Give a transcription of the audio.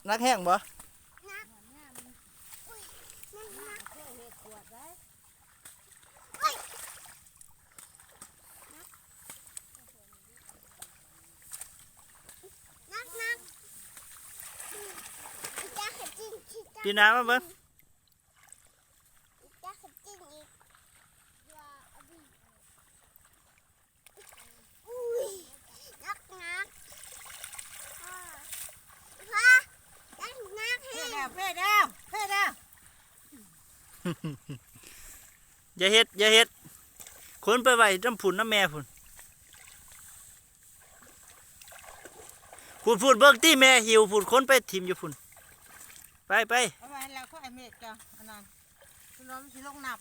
ໜັກແຮງບໍ່? ໜັກ ອຸ້ຍ ໜັກ ໜັກ ເຄີຍເຮັດຂວດໄດ້ ໂອ້ຍ ໜັກ ໜັກ ໜັກ ອີ່ຕາຂະຈິ້ງ ອີ່ຕາ ປີນໜ້າມາເບິ່ງ ຈະຂຶ້ນຈິ້ງອີກ ອຸ້ຍ ໜັກ ໜັກ ພໍ່ ພໍ່ ໜັກ ໜັກແຮງ ເພແລ້ວ ເພແລ້ວ ເພແລ້ວ ຢ່າເຮັດ ຢ່າເຮັດ ຂົນໄປໄວ້ນຳພຸ້ນ ນຳແມ່ພຸ້ນ ພຸ້ນ ພຸ້ນ ເບິ່ງຕິ ແມ່ຫິ້ວພຸ້ນ ຂົນໄປຖິ້ມຢູ່ພຸ້ນ ໄປ ໄປ ເອົາໄວ້ແລ້ວ ຂ້ອຍເມັດກະ ອັນນັ້ນ ລວມຊິລົງນັບ